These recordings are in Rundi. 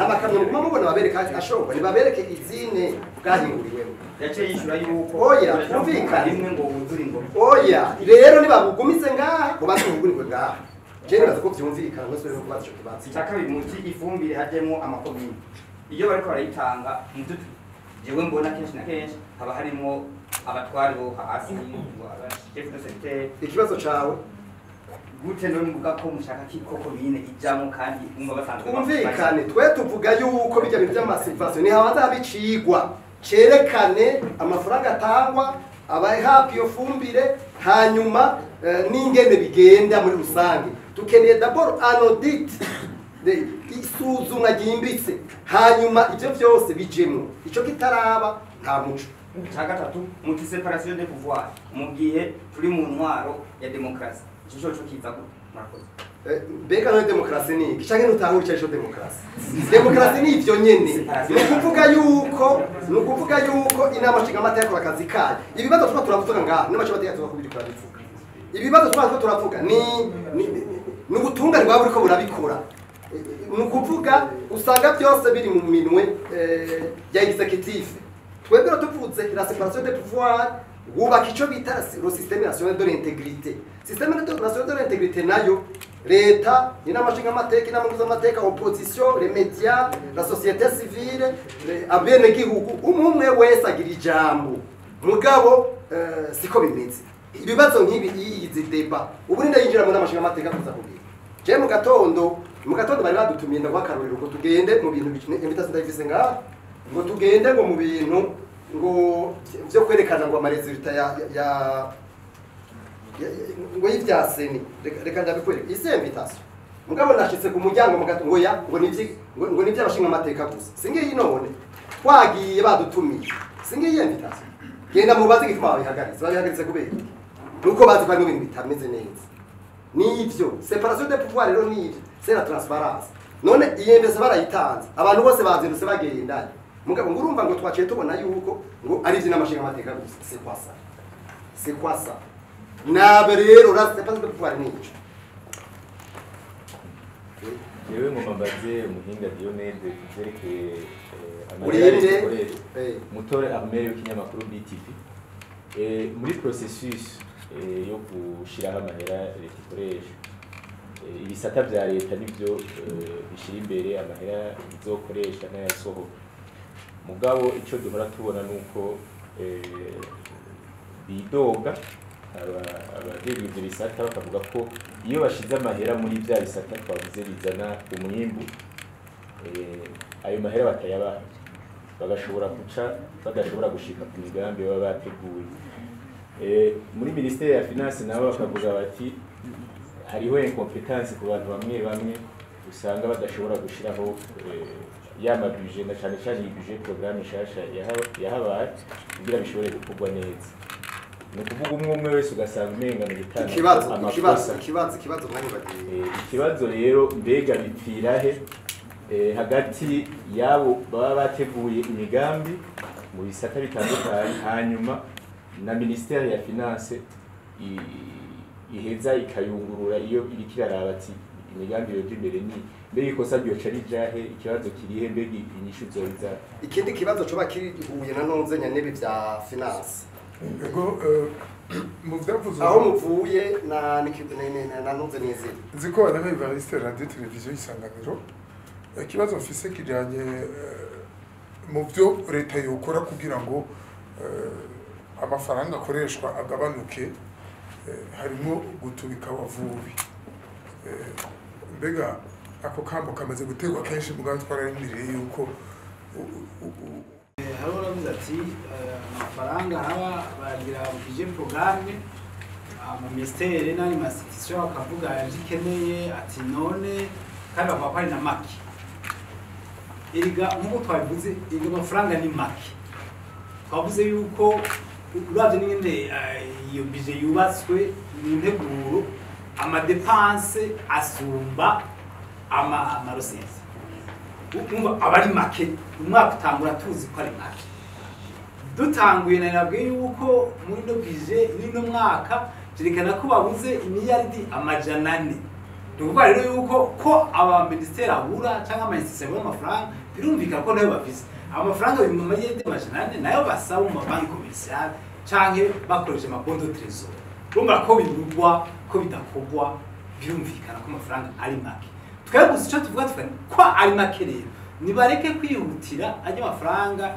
Nta makamyo muguma mubona babereka ashobora, nibabereke izine bwahinguriwemo. Yaciye yishura yuko Oya, twumvikane. Rimwe ngo wuzure ingoma. Oya, rero nibabugumize ngaha, ngo baze bugumirwe ngaha. Je nibaza ko vyumvikana, ntusubire no kubaza ico kibazo. Icya kabiri, muti ifumbire hajyemo amakomine. Iyo bariko barayitanga mu byo jewe mbona kenshi na kenshi haba harimo abatwari bo hasi, chef de secteur. Ikibazo cawe? Gute none muvuga ko mushaka ko komine ijamo kandi mwumva basanzwe? Twumvikane, twe tuvuga yuko bijya bintu by'ama subventions ntihabanza haba icigwa cerekane amafaranga atangwa, abahabwa iyo fumbire, hanyuma n'ingene bigenda muri rusange. Dukeneye d'abord un audit, isuzumwa ryimbitse, hanyuma ivyo vyose bijemwo. Ico kitaraba, nta muco. Icya gatatu, muti séparation de pouvoir mu gihe turi mu ntwaro ya demokarasi, ico coco kiza gute? Murakoze. Mbega none demokarasi ni iki? Canke ntutahura ico arico demokarasi? Demokarasi ni ivyo nyene. Ni ukuvuga yuko inama nshingamateka yakora akazi kayo. Ibibazo tuba turavuga ngaha, inama nshingamateka tuba kubiri turabivuga. Ibibazo tuba turiko turavuga ni ubutungane bwaba buriko burabikora. Ni ukuvuga usanga byose biri mu minwe ya exécutif. Twebwe rero tuvuze la séparation des pouvoirs, wubaka ico bita le système national de l'intégrité. Système national de l'intégrité nayo, leta, inama nshingamateka, inama mpuzamamateka, opposition, les médias, la société civile, abenegihugu, umwe umwe wese agira ijambo. Mugabo siko bimeze. Ibibazo nk'ibi, izi débats, ubu ninde yinjira mu nama nshingamateka kuza kugira? Je mu gatondo bari badutumiye, ndaguha akarorero, ngo tugende mu bintu, invitation ndayifise ngaha, ngo tugende ngo mu bintu ngo vyo kwerekana ngo ama résultats ya ngo y'ivya CENI. Reka ndabikwereka isi invitation. Mugabo nashitse ku muryango mu gato, ngo ya ngo nivyi ngo nivyi abashinga amateka gusa. Singiyi none twagiye badutumiye, singiyi invitation. Genda mubaze igituma babihagaritse. Babihagaritse kubera iki? Nuko bazi ko harimo ibintu bitameze neza. Nivyo séparation de pouvoir rero, nivyo, c'est la transparence. None iyi mbese barayitanze, abantu bose bazindutse bagenda, mugabo ngo urumva ngo twaciye tubona yuko ngo ari ivy'inama nshingamateka gusa. C'est quoi ça? C'est quoi ça? Nabe rero la séparation de pouvoir nico. Yewe, ngomba mbaze umuhinga Dionede ku vyerekeye Urinde? Amahera ikoresha. Mutore Armel w'ikinyamakuru BTV. Muri processus yo gushiraho amahera leta ikoresha, ibisata vya leta nivyo bishira imbere amahera bizokoresha n'ayasohoka. Mugabo ico duhora tubona nuko bidoga abajejwe ivyo bisata, bakavuga ko iyo bashize amahera muri vya bisata twavuze bizana umwimbu, ayo mahera batayabaha, bagashobora guca badashobora gushika ku migambi baba bateguye. Muri ministère ya finance nabo bakavuga bati hariho incompétence ku bantu bamwe bamwe, usanga badashobora gushiraho ya ma budget, na cane cane iyi budget programme nshasha yahabaye kugira bishobore gukorwa neza. Ni ukuvuga umwe umwe wese ugasanga umenga ni gutanga Ikibazo, ikibazo, amakosa. Ikibazo, mwanyibagiye. Ikibazo rero, mbega bipfira he hagati y'abo baba bateguye imigambi mu bisata bitandukanye, hanyuma na ministère ya finance iheza ikayungurura iyo iriko iraraba ati imigambi yoja imbere? Ni mbega ikosa ryoca rijahe? Ikibazo kirihe? Mbega inyishu zoza? Ikindi kibazo coba kirihuye na nonze nyanebe vya finance. Ego, mu vyavuzwe aho muvuye na na nonze n'izindi. Nzi ko Madame Evariste, Radio Televiziyo Isanganiro. Ikibazo mfise kijanye mu vyo leta yokora kugira ngo amafaranga akoreshwa agabanuke, harimo gutubika abavubi. Mbega ako kambo kamaze guterwa kenshi, mugabo twararindiriye yuko Hariho uravuze ati amafaranga haba baragira budget programme mu ministère n'andi ma institution, bakavuga ivyo ikeneye, ati none kandi bavuga ko ari na make. Erega nk'uko twabivuze, erega amafaranga ni make. Twavuze yuko uravye n'ingene iyo budget yubatswe mu nteguro, ama dépenses asumba ama recettes. Umva, aba ari make. Umwaka utangura tuzi ko ari make. Dutanguye na nabwiye yuko muri no budget n'ino mwaka vyerekana ko babuze imiliyaridi 400. Ni ukuvuga rero yuko ko aba ministeri abura cyangwa ama institution abura amafaranga, birumvikana ko nayo bafise amafaranga 400,000,000 nayo basaba mu mabanki commercial canke bakoresheje ama bons de trésor. Urumva ko bivugwa ko bidakorwa, birumvikana ko amafaranga ari make. Twebwe gusa icyo tuvuga, tuvuga ko ari make rero nibareke kwihutira ajya amafaranga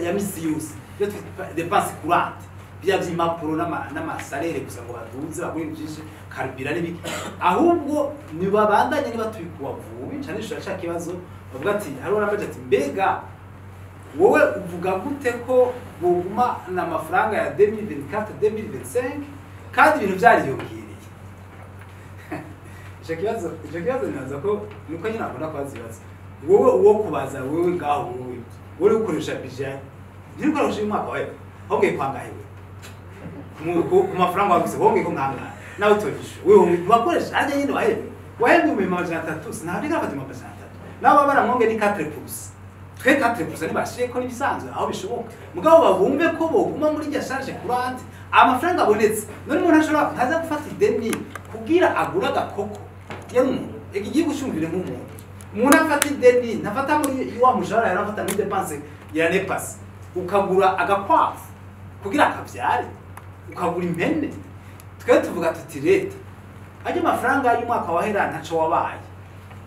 ya misi yose, iyo twita dépense courante, bya by'impapuro n'ama salaires gusa ngo baduze bagure ibintu byinshi, carburant n'ibiki. Ahubwo nibabandanye, niba tubikuwa vuba cyane ca kibazo bavuga ati hariho n'amaje ati: "Mbega wowe uvuga gute ko boguma n'amafaranga ya 2024 2025 kandi ibintu byariyongereye?" Ico kibazo nibaza ko nuko nyine akunda kubaza ibibazo. Wowe uwo kubaza wewe ngaho, wowe uri gukoresha budget, ntiri gukoresha uyu mwaka wawe, wongeye kwangahe we ku mafaranga waguze? Wongeye ko nkangahe? Nawe utogisha wewe wakoresha ajya nyine wahembwe 300,000, sinabwo gafata 300,000, nabo baramwonge ni 4%. Twe 4% ntibashiye ko n'ibisanzwe aho bishoboka, mugabo babumve ko boguma muri rya charge courante amafaranga abonetse. None umuntu ashobora ntaza gufata ideni kugira agura agakoko? Yari umuntu iki gihugu cyumvire nk'umuntu, umuntu afata ideni ntafata muri wa mushahara yari afata muri dépense ya l'année passée, ukagura agakwavu kugira akabyare, ukagura impene. Twe tuvuga tuti leta ajya amafaranga y'umwaka wahera ntaco wabaye,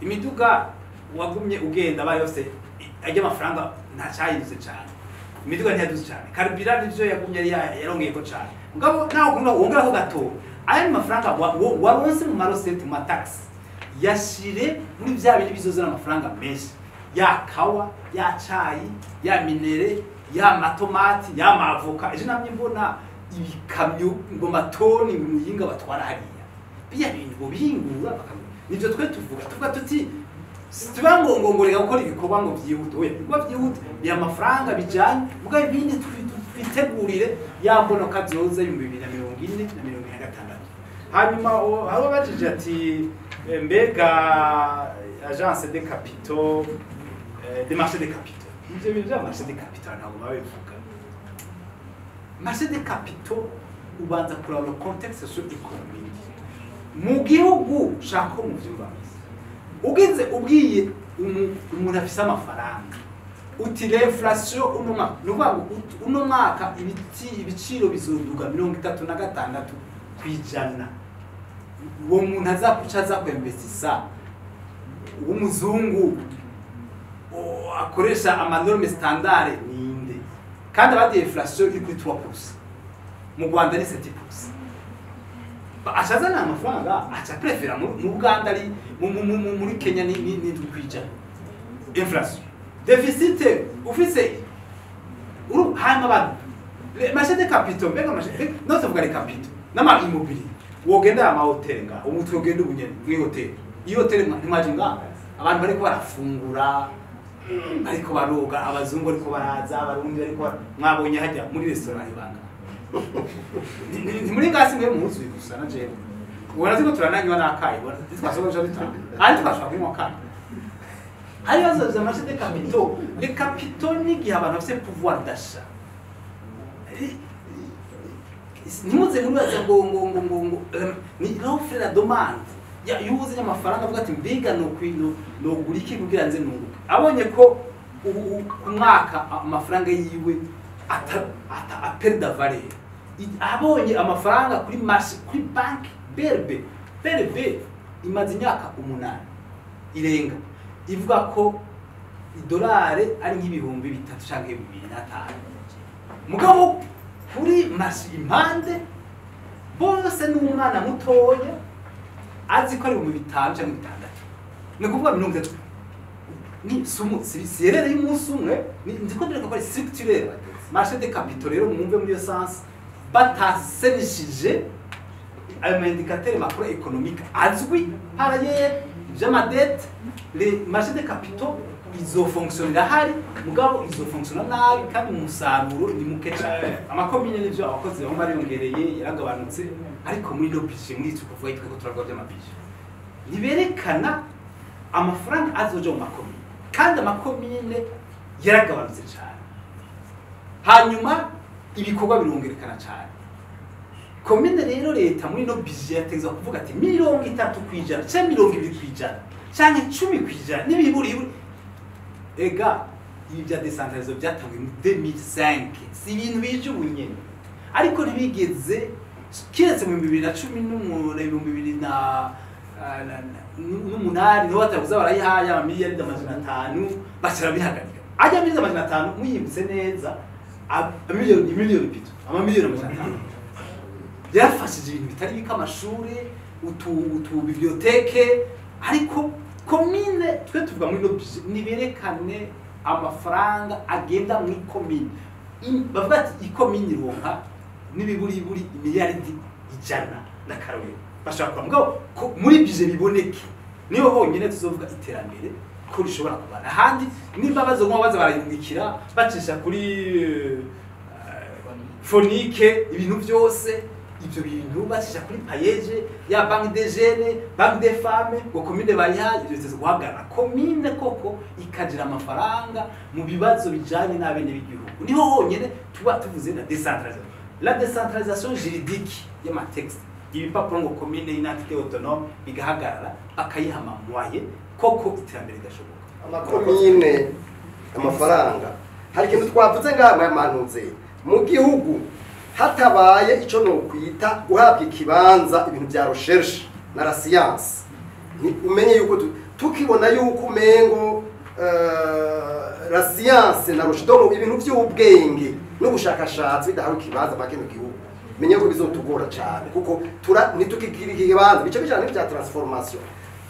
imiduga wagumye ugenda ba yose, ajya amafaranga ntacyahindutse cyane, imiduga ntiyaduze cyane, carburant nivyo yagumye yari yarongeyeko cyane. Mugabo naho ukunda wongeraho gato, aya mafaranga waronse mu ma recettes, mu ma taxes, yashire muri vya bindi bizozana amafaranga menshi, ya kawa, ya cayi, ya minerais, ya matomati, ya mavoka. Ejo namye mbona ibikamyo ngo matoni ngo muyinga batwara hariya, biya bintu ngo bihingura bakamenya. Nivyo twe tuvuga tuti tuba ngo reka gukora ibikorwa ngo byihute. Oya, ibikorwa byihute ni amafaranga bijanye, mugabo ibindi twitegurire ya mbonoka zoza 2040 na 2046. Hanyuma hariho bajije ati mbega agence de capitaux, de marché de capitaux, ivyo bintu vya marché de capitaux ntabwo babivuga. Marché de capitaux ubanza kuraba le contexte socio-économique mu gihugu. Shaka ko muvyumva, ugize ubwiye umuntu afise amafaranga uti l'inflation uno mwaka, ni ukuvuga ngo uno mwaka ibiti ibiciro bizoduga 36%, uwo muntu aza kuca aza kwinvestisa w'umuzungu akoresha ama normes standard ninde? Kandi abandi inflation iri kuri 3%, mu Rwanda ni 7%. Acazana amafaranga, aca prefera mu Uganda ari muri Kenya ni 7% inflation, déficit ufise uru. Hanyuma abantu marché de capitaux, mbega marché no tuvuga les capitaux n'ama immobilier, wogenda ama hotel nga ubu twogenda ubu nyene muri hotel, iyo hotel ntimwaje nga abantu bariko barafungura, bariko baroga, abazungu bariko baraza, abarundi bariko mwabonye hajya muri restaurant ibanga ni muri ngasi mwe muzuye gusa na jewe ubona ziko turananywa n'akayi, ubona twasohoka duca dutanga kandi twashobora kunywa akayi. Hari ibibazo vya marché des capitaux. Les capitaux ni igihe abantu bafise pouvoir d'achat. Ntimuze muribaza ngo ni l'offre, la demande. Ya yuzuye amafaranga avuga ati mbega no kwino nogura iki kugira nze nunguke, abonye ko ubu ku mwaka amafaranga yiwe ata a perdre valeur. Abonye amafaranga kuri marché, kuri banki BRB. BRB imaze imyaka 8 irenga ivuga ko idolari ari nk'3,000 canke 2,500, mugabo kuri marché impande bose n'umwana mutoya azi ko ari 5,000 canke 6,000. Ni ukuvuga 30 ni sumu si erreur y'umunsi umwe, ndiko ndereka ko ari structurel. Marché de capitaux rero mwumve muri iyo sens, batasenishije ayo ma indicateurs macroéconomiques azwi par ailleurs vy'ama dettes, les marchés de capitaux izofonctionna hari, mugabo izofonctionna nabi kandi umusaruro ni muke cyane. Amakomine nivyo, abakozi bamwe bariyongereye, yaragabanutse, ariko muri no budget, muri icyo kuvuga yitwa ko turavuga by'ama budget, ntiberekana amafaranga azoja mu makomine, kandi amakomine yaragabanutse cyane, hanyuma ibikorwa birongerekana cyane. Komine rero leta muri no budget yategezwa kuvuga ati 30% canke 20% canke 10% n'ibiburi. Ega ibi bya décentralisation byatanguye mu 2005, si ibintu bije ubu nyene, ariko ntibigeze kiretse mu 2018, 2008 niho batabuza barayihaye amamiliyari 500, bacara bihagarika. Ajya miliyari 500 muyibutse neza, miliyoni pito amamiliyoni 500 byafashije ibintu bitari bike, amashuri, utu bibliothèque. Ariko komine twe tuvuga muri no budget niberekane amafaranga agenda muri komine. Bavuga ati ikomine ironka n'ibiburiburi imiliyaridi 100 na karorero bashaka kuvuga mugabo ko muri budget biboneke, niho honyine tuzovuga iterambere ko rishobora kubana. Ahandi nimba bazoguma baza barayungikira bacisha kuri fonike ibintu byose, ibyo bintu bacisha kuri PAEEJ ya banque des jeunes, banque des femmes, ngo komine bayihaye, ibyo biteze guhagarara. Komine koko ikagira amafaranga mu bibazo bijanye n'abene b'igihugu, niho honyine tuba tuvuze na décentralisation, la décentralisation juridique y'amatexte, ibipapuro ngo komine une entité autonome bigahagarara, bakayiha amamoye, koko iterambere rigashoboka. Amakomine amafaranga, hari ikintu twavuze ngaha mwamanutse mu gihugu, hatabaye ico nokwita guhabwa ikibanza ibintu bya recherche na la science. Umenye yuko tukibona yuko umengo la science na recherche, donc ibintu by'ubwenge n'ubushakashatsi, bidahawe ikibanza make mu gihugu, menye ko bizotugora cyane, kuko tura ntitukigira ikibanza bice bijana n'ibya transformation.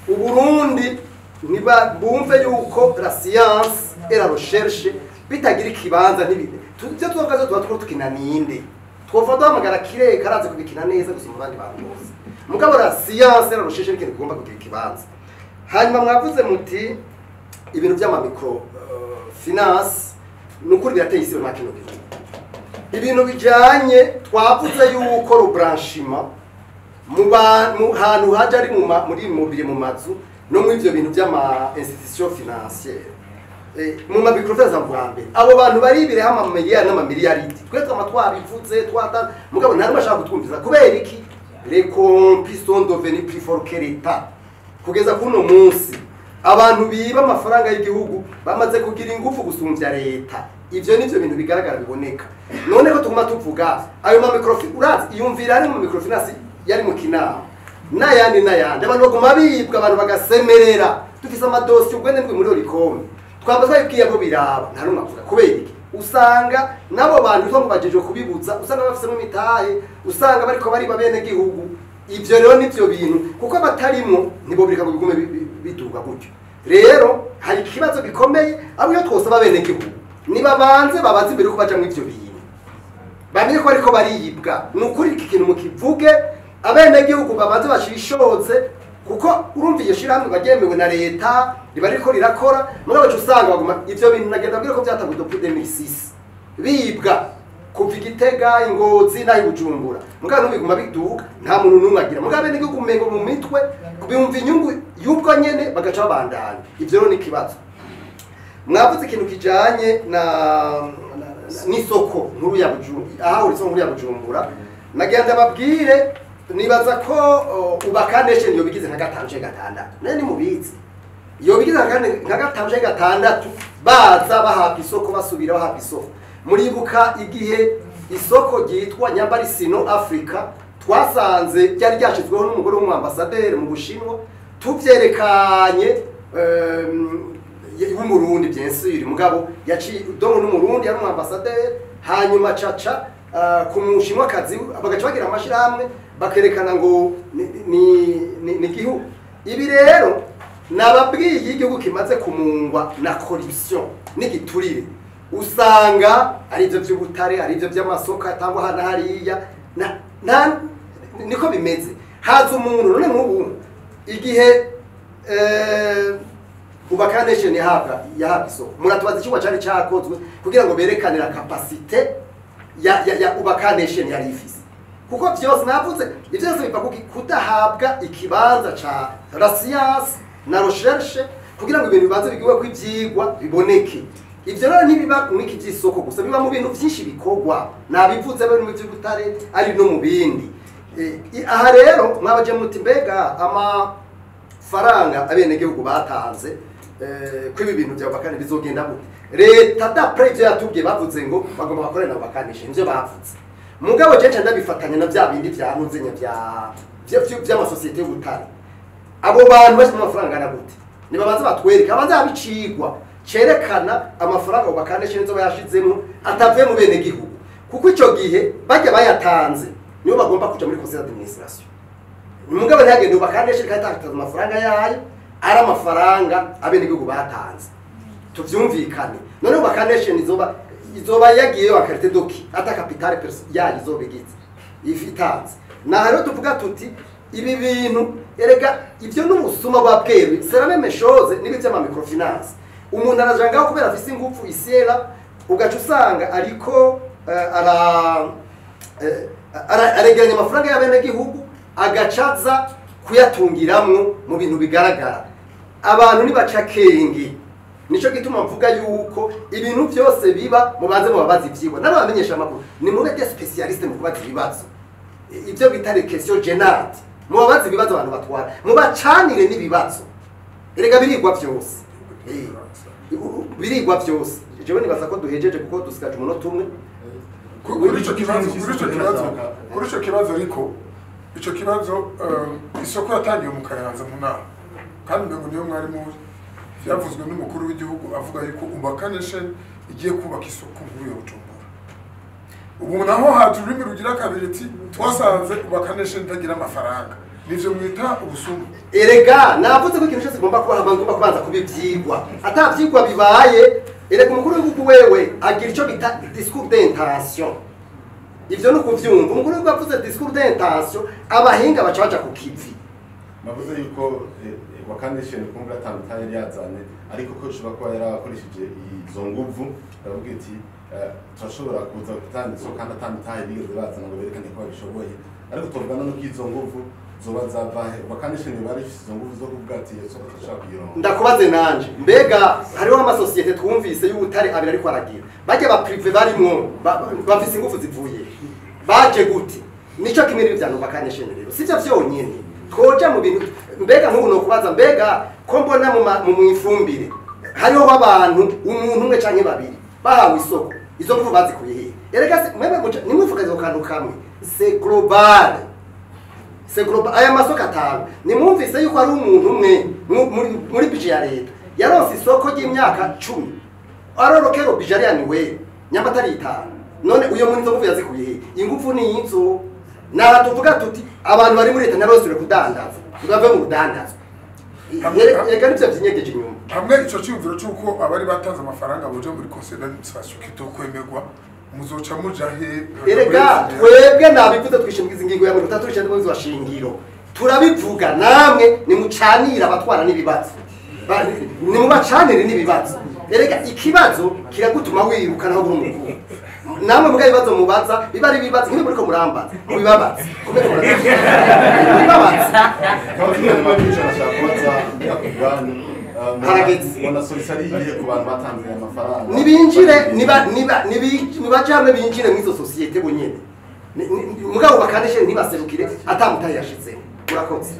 Uburundi niba bumve yuko la science et la recherche bitagira ikibanza, ntibide tujye tuvuga zo tuba turiko tukina ninde twova duhamagara kireka karazi kubikina neza gusumba abandi bantu bose. Mugabo la science et la recherche ni ikintu kigomba kugira ikibanza. Hanyuma mwavuze muti ibintu by'ama micro finance, ni ukuri birateye isi muri kino gihugu. Ibintu bijanye twavuze yuko le blanchiment mu hantu haja ari muri mobile, mu mazu, no muri ivyo bintu by'ama institution financière, mu ma microfinance bwa mbere, abo bantu baribireho amamiliyari n'amamiliyaridi. Twe twama twabivuze twata, mugabo nta numwe ashaka kutwumviza. Kubera iki? Les corrompus sont devenus plus forts que l'État. Kugeza kuno munsi abantu biba amafaranga y'igihugu bamaze kugira ingufu gusumvya leta. Ivyo nivyo bintu bigaragara biboneka. None ko tuguma tuvuga ayo ma microfinance, urazi iyumvira ari mu microfinance yari mu Kinama n'ayandi n'ayandi, abantu baguma bibwa, abantu bagasemerera. Dufise amadosiye ugwende ndwi muri OLUCOME, twaba twabibwiye ko biraba, nta numwe avuga. Kubera iki? Usanga n'abo bantu two bajeje kubibuza, usanga bafisemo imitahe, usanga bariko bariba bene gihugu. Ivyo rero nivyo bintu, kuko batarimwo ntibobireka ngo bigume biduga gutyo. Rero hari ikibazo gikomeye abo iyo twosaba bene gihugu nibabanze babaze imbere yuko baja mu ivyo bintu, bamenye ko ariko bariyibwa. Ni ukuri iki kintu mukivuge, abenegihugu babanze bashishoze, kuko urumva iyo shirahamwe baryemewe na leta, riba ririko rirakora, mugabo uca usanga baguma ivyo bintu. Nagenda mbwira ko byatanguye depuis 2006 bibwa kuva Igitega, Ingozi n'aho i Bujumbura, mugabo n'ubiguma biduga, nta muntu n'umwe agira. Mugabo abenegihugu umengo mu mitwe bumva inyungu y'ubwo nyene, bagaca babandanya. Ivyo rero ni ikibazo. Mwavuze ikintu kijanye na n'isoko nkuru ya Bujumbura, aho isoko nkuru ya Bujumbura. Nagira ndababwire, nibaza ko Ubaka Nation yo bigize nka gatanu canke gatandatu, none nimubizi iyo bigize nka gatanu canke gatandatu, baza bahabwa isoko, basubira bahabwa isoko. Muribuka igihe isoko ryitwa Nyambari Sino Africa twasanze ryari ryashizweho n'umugore w'umwambasaderi mu Bushinwa, tuvyerekanye w'Umurundi bien sûr, mugabo yaci donc n'Umurundi yari umwambasaderi, hanyuma caca ku Mushinwa kazi, bagaca bagira amashirahamwe bakerekana ngo ni gihugu. Ibi rero nababwiye, igihugu kimaze kumungwa na corruption n'igiturire, usanga ari ibyo by'ubutare, ari ibyo by'amasoko atangwa hano hariya na niko bimeze. Haza umuntu none nk'ubu igihe Ubaka Nation yahabwa isoko, muratubaza icyuma cyari cyakozwe kugira ngo berekane la capacité ya Ubaka Nation yari ifise, kuko byose navuze ibyo byose biva ku kudahabwa ikibanza ca la science na recherche, kugira ngo ibintu bibanze bigwe ko ivyigwa biboneke. Ivyo rero ntibiba mw'iki vy'isoko gusa, biba mu bintu vyinshi bikorwa, nabivuze bari mu vy'ubutare ari no mu bindi. Aha rero mwabaje muti mbega amafaranga abenegihugu batanze ko ibi bintu vya Ubaka bizogenda gute? Leta d'après ivyo yatubwiye bavuze ngo bagomba bakorere na Ubaka Nation, nivyo bavuze. Mugabo jeje ndabifatanya na vya bindi vyanuzenya vy'amasosiyete y'ubutare. Abo bantu bashyize amafaranga angana gute? Nibabanze batwereke, abanze abicigwa cerekana amafaranga Ubaka Nation nizo bayashizemo atavuye mu bene gihugu, kuko ico gihe bajya bayatanze nibo bagomba kuja muri conseil d'administration. Mugabo ntihagende Ubaka Nation kandi atatanze amafaranga yayo, ari amafaranga abene gihugu batanze. Tuvyumvikane. None Ubaka Nation izoba yagiye wa carte doki ata capital yayo izoba igize ifitanze. Na rero tuvuga tuti ibi bintu erega ivyo n'ubusuma bwa bweru, c'est la même chose n'ibi vy'ama microfinance. Umuntu araja ngaho kubera afise ingufu isiera, ugaca usanga ariko aregeranya amafaranga y'abenegihugu agacaza kuyatungiramwo mu bintu bigaragara. Abantu nibaca kenge. Nico gituma mvuga yuko ibintu byose biba mubanze mubabaza ivyigwa. Narabamenyesha amakuru, ni mube des spécialistes mu kubaza ibibazo. Ivyo bita les questions gênantes. Mubabaze ibibazo abantu batwara, mubacanire n'ibibazo. Erega birigwa vyose. Birigwa vyose. Jewe nibaza ko duhejeje kuko dusigaje umunota umwe. Kuri ico kibazo ariko ico kibazo isoko yatangiye mu Kayanza mu nama, kandi ngo niyo mwari muri byavuzwe n'umukuru w'igihugu avuga yuko Ubaka Nation igiye kubaka isoko nkuru ya Bujumbura. Ubu naho haje ururimi rugira kabiri ati twasanze Ubaka Nation itagira amafaranga, nivyo mwita ubusuma. Erega navuze ko ikintu cyose kigomba kuba hagomba kubanza kubivyigwa, atavyigwa bibaye. Erega umukuru w'igihugu wewe agira ico bita discours d'intention. Ivyo no kuvyumva, umukuru w'igihugu avuze discours d'intention, abahinga baca baja ku kivi. Navuze yuko Ubaka Nation kumbura atandukanye yazanye, ariko ko ushobora kuba yarakoresheje izo nguvu, aravuga ati turashobora kuza gutanga isoko kandi atandukanye bigeze bazana ngo berekane ko babishoboye, ariko tuvugana no k'izo nguvu zoba zavahe. Ubaka Nation bari ifise izo nguvu zo kuvuga ati iyo soko turashaka kuyironka. Ndakubaze nanje, mbega hariho amasosiyete twumvise y'ubutare abiri ariko aragira, bajya ba privé barimwo bafise ingufu zivuye baje gute? Nico kimwe n'ibyo vya Ubaka Nation rero sivyo vyonyene twoja mu bintu. Mbega nk'ubu no kubaza, mbega ko mbona mu ifumbire hariho abantu umuntu umwe canke babiri bahawe isoko, izo nguvu bazikuye hehe? Erega mwebwe guca nimwifukaze ku kantu kamwe, c'est global, c'est global. Aya masoko atanu nimwumvise yuko ari umuntu umwe muri budget ya leta yaronse isoko ry'imyaka 10 arorokero budget annuel nyamba atari 5. None uyo muntu izo nguvu yazikuye hehe? Inguvu ni inzo. Nara tuvuga tuti abantu bari muri leta nabasubire kudandaza, bave mu rudandaza. Erega nivyo vyinyegeje inyuma. Hamwe ico cyumviro cyuko abari batanze amafaranga boje muri conseil d'administration kitokwemerwa, muzoca muja he? Erega twebwe nabivuze twishimikiza ingingo ya 39 wa shingiro, turabivuga namwe nimucanira abatwara n'ibibazo, nimubacanire n'ibibazo. Erega ikibazo kiragutuma wiruka naho buri mukuru. Namwe muga ibibazo mubaza biba ari ibibazo nk'ibi muriko murambaza mubibabaza kumbe mubibabaza. Nibinjire niba binjire mw'izo societe bonyene, mugabo Ubaka Nation ntibaserukire atamutaye yashizemo. Murakoze.